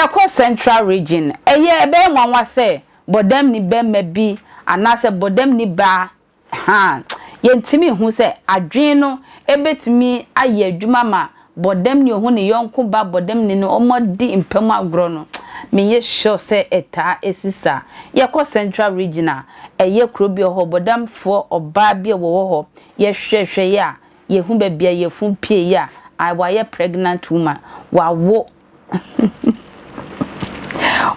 Yɛkɔ Central Region, ɛyɛ ɛbɛyɛ nwanwa sɛ bɔdamni barima bi anaasɛ bɔdamni baa ha yɛntumi nhu sɛ adwene no bɛtumi ayɛ adwuma ma bɔdamni ɔhu ne yɔnko ba bɔdamni no wɔadi mpa mu agorɔ no, menyɛ sure sɛ ɛtaa si saa. Yɛkɔ Central Region a, ɛyɛ kuro bi wɔ hɔ, bɔdamfoɔ ɔbaa bi a wɔwɔ hɔ, yɛhwɛhwɛeɛ a, yɛhu baabi a yafunu pieeɛ a, wayɛ pregnant woman, wawo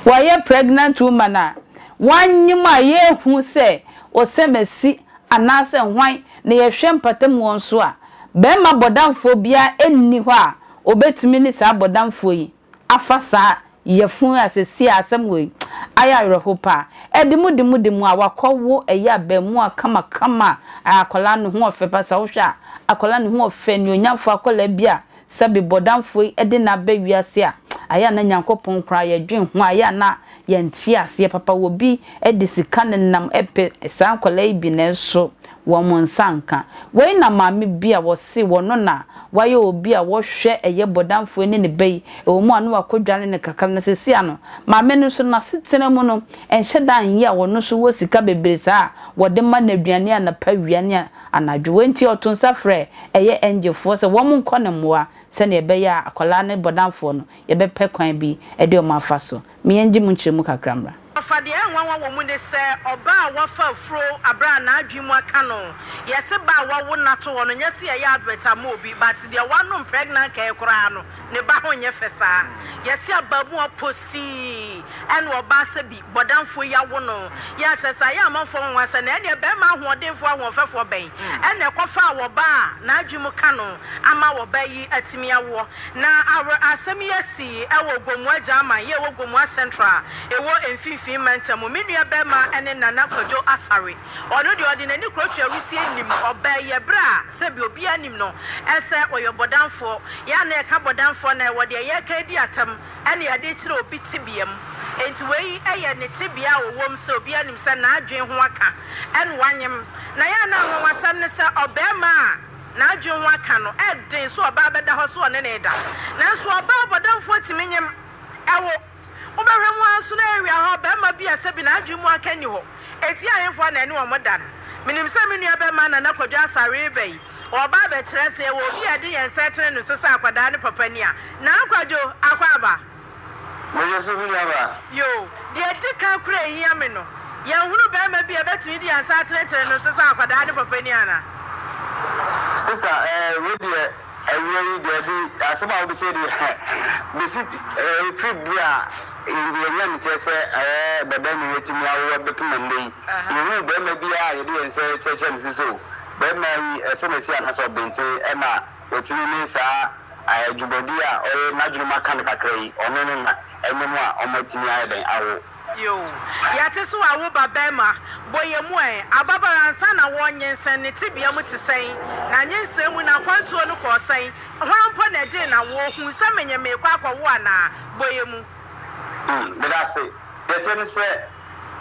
Wayɛ pregnant woman a wanyem a yɛnhu sɛ ɔsɛmasi anaasɛ hwan na yɛhwɛ mpatamu hɔ nso a, barima bɔdamfoɔ biara nni hɔ a ɔbɛtumi ne saa bɔdamfoɔ yi afa saa yafunu a seesei a asɛm wei ayɛ awerɛho paa. Ɛde mu de mu de mu a wakɔwo ɛyɛ abaamua kamakama a akwadaa no ho ɔfɛ pa sɛ wohwɛ a akwadaa no ho ɔfɛ anuonyamfoɔ akwadaa bi a Sɛbe bɔdamfoɔ yi de no aba wiase a, ayɛ a na Nyankopɔn koraa yɛdwen ho a, ayɛ a na yɛnte aseɛ papa. Obi de sika nenam pɛ saa nkwadaa yi bi nanso wɔn nsa nka. Wei na maame bi a wɔse wɔno na wayɛ obi a wɔhwɛ ɛyɛ bɔdamfoɔ yi ne ne ba yi, ɛwɔ mu a na wakɔdware no kakra na seesei ano maame no nso n'asetena mu no ɛnhyɛ da nyɛ a ɔno nso wɔ sika bebree saa a wɔde ma no aduane anapa, awia ne anadwo. Wei nti ɔto nsa frɛ ɛyɛ Angel foɔ sɛ wɔn nkɔ no mmoa sɛdeɛ ɛbɛyɛ a akwadaa no bɔdamfoɔ no yɛbɛpɛ kwan bi de wɔn afa so. Me yɛngye mu nkyerɛmu kakra mmra. Ɔfa deɛ ɛyɛ nwanwa wɔ mu ne sɛ ɔbaa a wafa afuro aberɛ a n'adwene mu aka no, yɛse ba a wawo no ato hɔ no nyɛ se yɛyɛ advert ama obi but deɛ wanom pregnant care koraa no ne ba ho nyɛ fɛ saa. Yɛse abaamua posii ɛna ɔbaa sɛ bi bɔdamfoɔ yi awo no yɛ a kyerɛ sɛ ayɛ amanfoɔ nwanwa sɛ na ɛneɛ bɛɛma ahoɔdenfoɔ ahoɔfɛfoɔ bɛn ɛna ɛkɔfaa wɔba a n'adwene mu ka no ama wɔba yi atumi awoɔ. Na awer asɛm yi asi ɛwɔ Gomoa Gyaman yɛ ɛwɔ Gomoa Central ɛwɔ mfinfin mantam mu. Me nua bɛɛma ɛne Nana Kwadwo Asare ɔno deɛ ɔde n'ani korɔtua wisie nim ɔbaa yi ɛberɛ a sɛbi obiara nim no ɛsɛ ɔyɛ ɔbɔdamfoɔ yɛ a na yɛka bɔdamfoɔ na ɛwɔ deɛ yɛka adi atɛm ɛna yɛde rekyerɛ obi tebea mu. Enti wei yɛ ne tebea a ɔwɔ mu sɛ obiara nim sɛ n'adwene ho aka ɛna wanyem. Na yɛ a na anwanwasɛm ne sɛ ɔbarima a n'adwene ho aka no ɛden sɛ ɔbaa bɛda hɔ sɛ ɔne no reda. Nanso ɔbaa bɔdamfoɔ tumi nyem ɛwo. Wobɛhwɛ mu ara nso na area hɔ ɔbarima bi a sɛbi n'adwene mu aka nni hɔ. Eti ahemfo na ɛne wɔn da no. Menim sɛ me nua bɛma Nana Kwadwo Asare reba yi, ɔreba abɛkyerɛ sɛ yɛwɔ obi a yɛde yɛn nsa retene no so sɛ akwadaa no papa ni a. Naa Kwadwo, Akwaaba. Meyɛ so, me nuabaa. Yoo, deɛ ɛdi kan koraa a ɛhia me no, yɛnhunu barima bi a yɛbɛtumi de yɛn nsa atenetene no so sɛ akwadaa no papa ni anaa? Sister, eh, wei deɛ, awia yi, daabi, asɛm a wobisa yi deɛ, bɛsi, eh, ɛfiri berɛ a yɛnya nteɛ sɛ, eh, bɛbɛn no yɛatumi awo abɛpem ɛnnɛ yi, yɛnhuu barima biara a yɛde yɛn nsa kyerɛkyerɛ no sɛ, so barima yi, ɛsɛ na ɛsi anaasɛ ɔbente ɛna watumi ne saa eh, dwumadi a ɔyɛ n'adwene mu aka no kakra yi, ɔno ne na ɛnyɛ mu a wɔatumi ayɛ dɛn awo. Yoo, yɛte so awo ba bɛɛma, bɔ yɛ mu ɛ, ababara ansa na wɔɔnyensen ne tebea mu te sɛn, na nyensen mu n'akwantuo no kɔɔ sɛn, hwan mpo na ɛgyee n'awoɔ, huu sɛ menye meekɔ akɔwo anaa, bɔ yɛ mu. Hmm, meda ase. Deɛ ɛteɛ ne sɛ,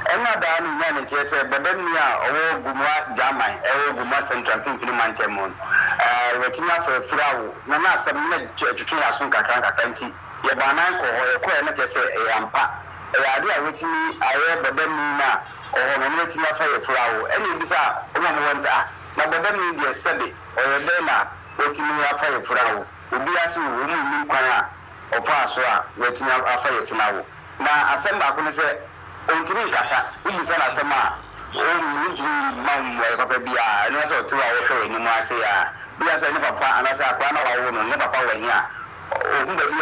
ɛnna daa no nyaa ne nteɛ sɛ bɔdamni a ɔwɔ Gomoa Gyaman, ɛwɔ Gomoa Central mfimfini mantam mu no, ɛɛ, watumi afa afiri awo, na na asɛm no na ɛtwetwe yɛn aso nkakrankakra nti, Yɛbaa nan kɔɔ hɔ, yɛkɔeɛ na kyerɛ sɛ ɛyɛ ampa. Ɛyɛ adeɛ a wɔatumi ayɛ bɔdamni no a ɔwɔ hɔ no, ɔno watumi afa yafunu awo. Ɛna yɛbisaa wɔn a wɔwɔ hɔ no sɛ, ah, na bɔdamni deɛ sɛbe ɔyɛ dɛn na watumi afa yafunu awo? Obiara se wɔn nnim kwan a ɔfaa so a watumi afa yafunu awo. Na asɛm baako ne sɛ, ɔntumi nkasa. Wobisa no asɛm a, ɔntumi mma wo mmuaeɛ papa biara. Ɛno ara sɛ ɔte hɔ a ɔhwɛ w'anim ara sei a, bia sɛ ne papa anaasɛ akwadaa no a wawo no, ne papa wɔ he a, Ohu baabi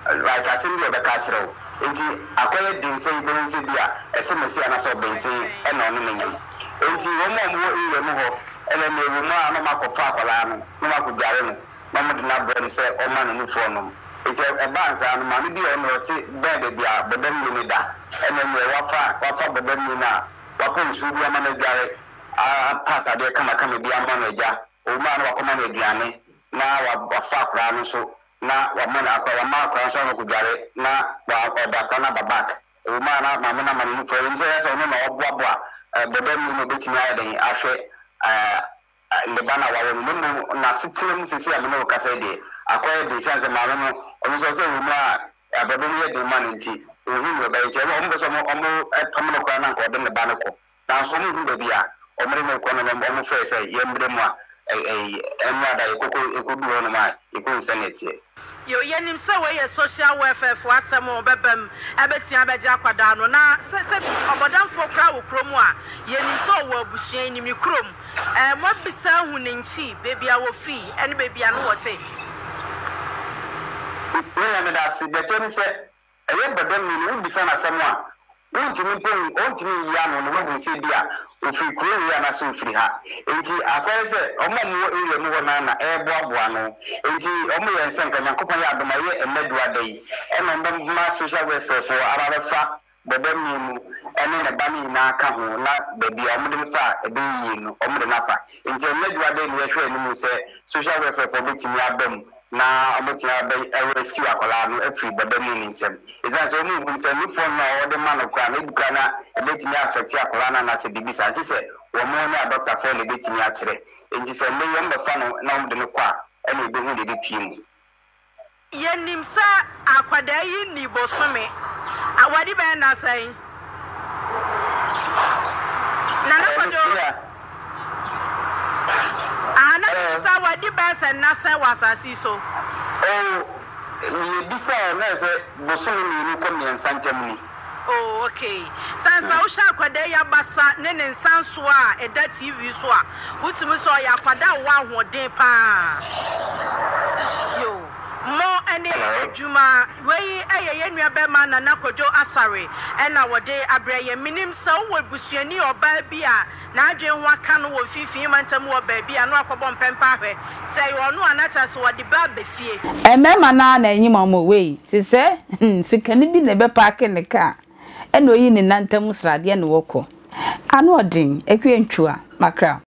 a like asɛm bi a ɔbɛka akyerɛ wo. Enti akɔyɛ den sɛ yɛbɛhu sɛ bi a ɛsɛ Mesia anaasɛ ɔbɛnten na ɔne no nyam. Enti wɔn a wɔwɔ area mu hɔ na ɛnna ɛwɔ mu a na wɔakɔfa akwadaa no na wɔakɔdware no na wɔde no abrɛ no sɛ ɔmma no nufoɔ nnom. Enti ɛbaa saa no, maame bi a ɔno ɔte bɛn baabi a bɔdamni no da na ɛnneɛ wafa wafa bɔdamni no a wapɛ nsuo bi ama no adware, apɛ atadeɛ kamakama bi ama no agya, ɛwɔ mu a na wakɔma no aduane na wafa akwadaa no nso na wama no akwadaa wama akwadaa nso akɔdware na wa ɔde akwadaa no aba back. Ɛwɔ mu a na maame no ama no nufoɔ, ɛwɔ mu sɛ ɛyɛ sɛ ɔno na ɔboaboa bɔdamni no ɔbɛtumi ayɛ dɛn ahwɛ ne ba no a wawo no, na mmom n'asetena mu seesei a me ne wo kasa yi deɛ akɔyɛ den esiane sɛ maame no ɔno nso ɔsɛ ɛwɔ mu a. abrabɔ mu yɛ den ma no nti, ɔnhu nea ɔbɛyɛ. Nti wɔn pɛ sɛ wɔpam no koraa na anka ɔde ne ba no kɔ. Nanso wɔnhu baabi a wɔde no rekɔ no na wɔfrɛɛ sɛ yɛmmrɛ mu a, ɛno ada yɛkɔkɔ yɛkɔduu hɔnom a, yɛkɔhu sɛnea ɛteɛ. Yo, yɛnim sɛ wei yɛ social welfare foɔ asɛm a wɔbɛba mu abɛtumi abɛgye akwadaa no. Na sɛ sɛbi ɔbɔdamfoɔ koraa wɔ kurom a, yɛnim sɛ ɔwɔ abusua, yɛnim ne kurom. Ɛɛ, moabisa ahu ne nkyi, baabi a wɔfii ne baabi a ne wɔte? Me nua meda ase, deɛ ɛteɛ ne sɛ ɛyɛ bɔdamni no wobisa no asɛm a wontumi mpo nhu, ɔntumi nyi ano na woahu sɛ ebia ɔfiri kuro wei anaasɛ ɔfiri ha. Enti akɔyɛ sɛ wɔn a wɔwɔ area mu hɔ no ara na ɛreboaboa ano. Enti wɔyɛ sɛ nka Nyankopɔn yɛ adom a ɛyɛ ɛnnɛ Duada yi ɛna wɔbɛma social welfare foɔ aba abɛfa Bɔdamni no ne ne ba no nyinaa ka ho na baabi a wɔde no fa a ɛbɛyɛ yie no, wɔde no afa. Enti ɛnnɛ adwuma dɛn na yɛhwɛ anim sɛ social welfare foɔ bɛtumi aba mu na wɔatumi abɛ rescue akwadaa no afiri bɔdamni no nsam? Ɛsiane sɛ wɔnhunu sɛ nufoɔ no a wɔde ma no koraa no, ebi koraa na ɛbɛtumi affect akwadaa no anaasɛ biribi saa. Gye sɛ wɔn ne adɔktafoɔ na ɛbɛtumi akyerɛ. Enti sɛ nnɛ yi wɔbɛfa no na wɔde no kɔ a, ɛna yɛbɛhu deɛ ɛbɛpue mu. Yɛnim sɛ akwadaa yi nni bosome. A Wadi bɛyɛ nna sɛn? Nana Kwadwo. Aha, na mebisa wadi bɛyɛ sɛ nna sɛn wɔ asase yi so? Oh, yɛbisaeɛ na ɛsɛ bosome mmienu kɔ mmiɛnsa ntam ni. Oh, okay. Sɛ nsa wohwɛ akwadaa yi abasa ne ne nsa nsoa a ɛda TV so a, wotumi sɛ ɔyɛ akwadaa a ɔwɔ ahoɔden paa. Yo, mo ne adwuma. Wei yɛ yɛn nua bɛrima Nana Kwadwo Asare ɛna wɔde abrɛ yɛn. Menim sɛ wowɔ busuani ɔbaa bi a N'adwene ho aka no wɔ mfimfini mantam wɔ baabi a na wakɔbɔ mpɛmpɛ ahwɛ sɛ ɛyɛ ɔno a na kyerɛ sɛ ɔde ba aba fie. Mmarima no ara na ɛnyem wɔn wei te sɛ hmm sikani bi na ɛbɛpaake ne kaa ɛna oyi ne nan ntam sradeɛ na wɔkɔ. Ano ɔden, Akua Ntwua, Makra.